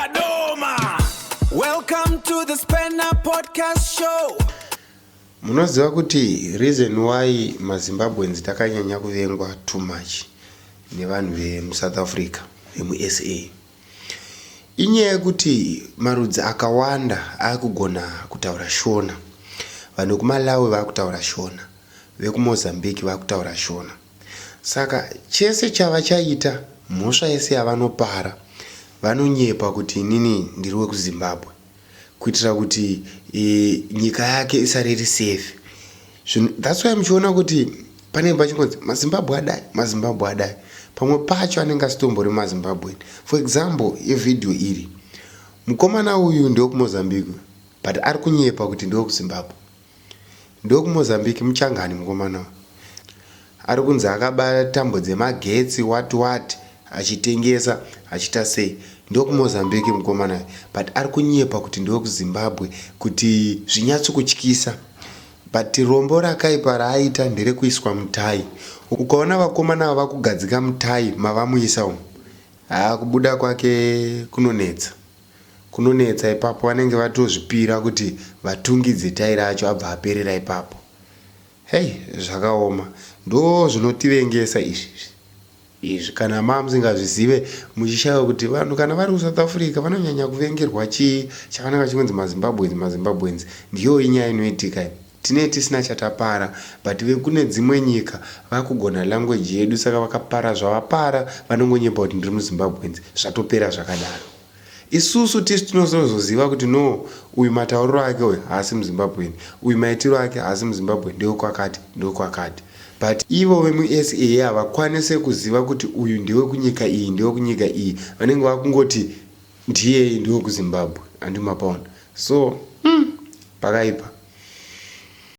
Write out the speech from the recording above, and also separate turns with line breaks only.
Kadoma. Welcome to the Spanner Podcast Show.
Munoziva kuti reason why maZimbabweans takanyanya kuvengwa too much nevanhu vemuSouth Africa, vemuSA, inyaya yekuti marudzi akawanda akugona kutaura Shona. Vanhu vekuMalawi vakutaura Shona, vekuMozambique vakutaura Shona. Saka chese chavachaita, mhosva yese yavanopara, vanonyepa kuti inini ndiri wekuZimbabwe kuitira kuti nyika yake isare iri safe. That's why muchiona kuti panenge pachingonzi maZimbabwe adai, maZimbabwe adai. Pamwe pacho anenge asitombori maZimbabwean. For example, yevhidhiyo iri, mukomana uyu ndewekuMozambique but ari kunyepa kuti ndewekuZimbabwe. NdewekuMozambique, muchangani mukomana uyu. Ari kunzi akaba tambo dzemagetsi what what achitengesa achiita sei. NdewekuMozambique mukomana uyu but ari kunyepa kuti ndewekuZimbabwe kuti zvinyatsokutyisa. But rombo rakaipa raaita nderekuiswa mutai. Ukaona vakomana ava vakugadzika mutai mavamuisa umu, haa kubuda kwake kunonetsa. Kunonetsa ipapo, vanenge vatozvipira kuti vatungidze tai racho abva aperera ipapo. Hey, zvakaoma. Ndo zvinotivengesa izvi izvi. Kana mamusingazvizive muchishaiwa kuti vanhu kana vari kuSouth Africa vanonyanya kuvengerwa chii chakanaka chingonzi maZimbabweans, maZimbabweans. Ndiyo inyaya inoitika iyi. Tinee tisina chatapara but vekune dzimwe nyika vakugona language yedu, saka vakapara zvavapara vanongonyepa kuti ndiri muZimbabweans, zvatopera zvakadaro. Isusu tisu tinozoziva kuti no, uyu matauriro ake uyu haasi muZimbabwean, uyu maitiro ake haasi muZimbabwe, ndewekwakati, ndewekwakati. But ivo vemuSA havakwanise kuziva kuti uyu ndewekunyika iyi, ndewekunyika iyi. Vanenge vakungoti ndiyeye ndewekuZimbabwe, handimapaona. So pakaipa.